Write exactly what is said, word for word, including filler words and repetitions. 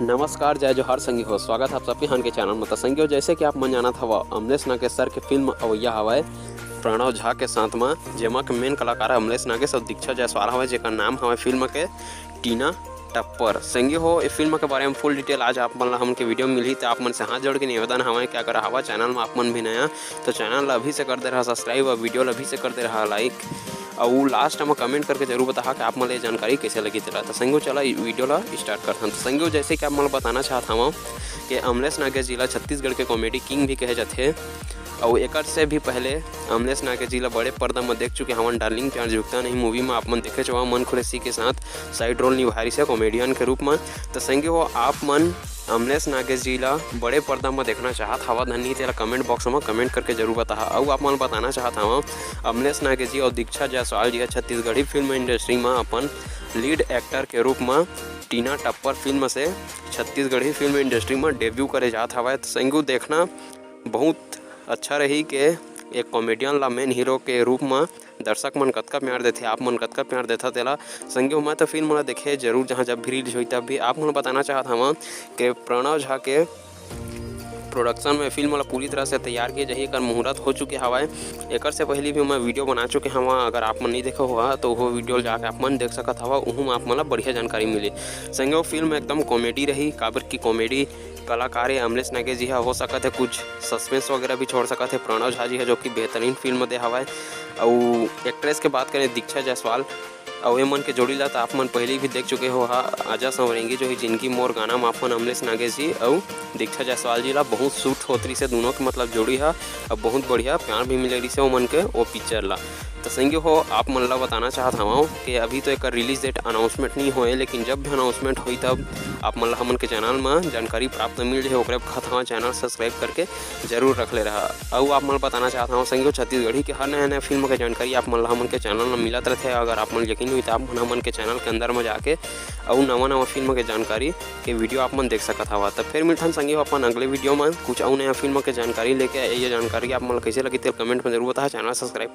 नमस्कार, जय जोहार संगी हो, स्वागत है आप सभी हन के चैनल में। तो संगी हो, जैसे कि आप मन जानत हवा, अमलेश नागेश सर के फिल्म अवैया हवय प्रणव झा के साथ में, जेमा के मेन कलाकार है अमलेश नागेश और दीक्षा जायसवाल हवय, जेकर नाम हवय फिल्म के टीना टप्पर। संगी हो, ये फिल्म के बारे में फुल डिटेल आज आप मन ला हमन के वीडियो में मिलही, तो आप मन से हाथ जोड़ के निवेदन हवय कि अगर हवा चैनल में आप मन भी नया, तो चैनल ला अभी से कर दे रहा सब्सक्राइब और वीडियो ला अभी से कर दे रहा लाइक, अउ लास्ट में कमेंट करके जरूर बताहा कि आप मन ला ये जानकारी कैसे लगी तेला। तो संगी हो, चला वीडियो ला स्टार्ट करथन। तो संगी हो, जैसे कि आप मन ला बताना चाहत हवं कि अमलेश नागेश जी ला छत्तीसगढ़ के कॉमेडी किंग भी कहे जाथे, अउ एकर से भी पहले अमलेश नागेश जी ला बड़े पर्दा में देख चुके हवन डार्लिंग प्यार झुकता नहीं मूवी में आप मन देखे चुका मन खुरैशी के साथ साइड रोल निभाए रहिसे कॉमेडियन के रूप में। तो संगी हो, आप मन अमलेश नागेश जी ला बड़े पर्दा में देखना चाहत हवा धनी, तेला कमेंट बॉक्स में कमेंट करके जरूर बताहा। अउ आप मन बताना चाहत हवं, अमलेश नागेश जी और दीक्षा जायसवाल जी ह छत्तीसगढ़ी फिल्म इंडस्ट्री में अपन लीड एक्टर के रूप में टीना टप्पर फिल्म से छत्तीसगढ़ी फिल्म इंडस्ट्री में डेब्यू करे जात हवय। तो संगी हो, देखना बहुत अच्छा रही के एक कॉमेडियन ला मेन हीरो के रूप में दर्शक मन कतका प्यार देथे, आप मन कतका प्यार देथा तेला। संगी हो, मैं तो फिल्म ला देखे जरूर, जहाँ जब भी रिलीज होई तब भी। आप मन बताना चाहत हवं कि प्रणव झा के प्रोडक्शन में फिल्म ला पूरी तरह से तैयार किए जाही, एकर मुहूर्त हो चुके हवय। एकर से पहले भी मैं वीडियो बना चुके हवं, अगर आप मन नहीं देखे हुआ तो वो वीडियो जाके आप मन देख सकत हवा, उहू में आप मन ला बढ़िया जानकारी मिली। संगी हो, फिल्म एकदम कॉमेडी रही, काबर की कॉमेडी कलाकार है अमलेश नागेश जी हा, हो सकत है कुछ सस्पेंस वगैरह भी छोड़ सकत है प्रणव झा जी हा, जो कि बेहतरीन फिल्म दे हवय। अउ एक्ट्रेस के बात करें दीक्षा जायसवाल, अउ ए मन के जोड़ी ला तो आप मन पहले भी देख चुके हो हा, आजा संवरेंगी जो ही जिनकी मोर गाना माफन अमलेश नागेश जी अउ दीक्षा जायसवाल जी ला बहुत सूट होत रहिसे दोनों के, मतलब जोड़ी हा, अब बहुत बढ़िया प्यार भी मिले रहिसे ओमन के ओ पिक्चर ला। तो संगी हो, आप मन ला बताना चाहत हवं कि अभी तो एकर रिलीज डेट अनाउंसमेंट नहीं होए, लेकिन जब भी अनाउंसमेंट होई तब आप मन ला हमन के चैनल में जानकारी प्राप्त मिल जाए। ओकरे कहत हवं चैनल सब्सक्राइब करके जरूर रख ले रहा। अउ आप मन ला बताना चाहत हवं संगी हो, छत्तीसगढ़ी के हर नया नया फिल्म के जानकारी आप मन ला हमन के चैनल में मिलत रहथे। अगर आप मन यकीन होई तो आप मन हमन के चैनल के अंदर में जाके अउ नवा नवा फिल्म के जानकारी के वीडियो आप मन देख सकत हवा। तो फिर मिलथन संगी हो अपन अगले वीडियो में कुछ अउ नया फिल्म के जानकारी लेके। ये जानकारी आप मन ला कैसे लगी तेल कमेंट में जरूर बताहा। Channel subscribe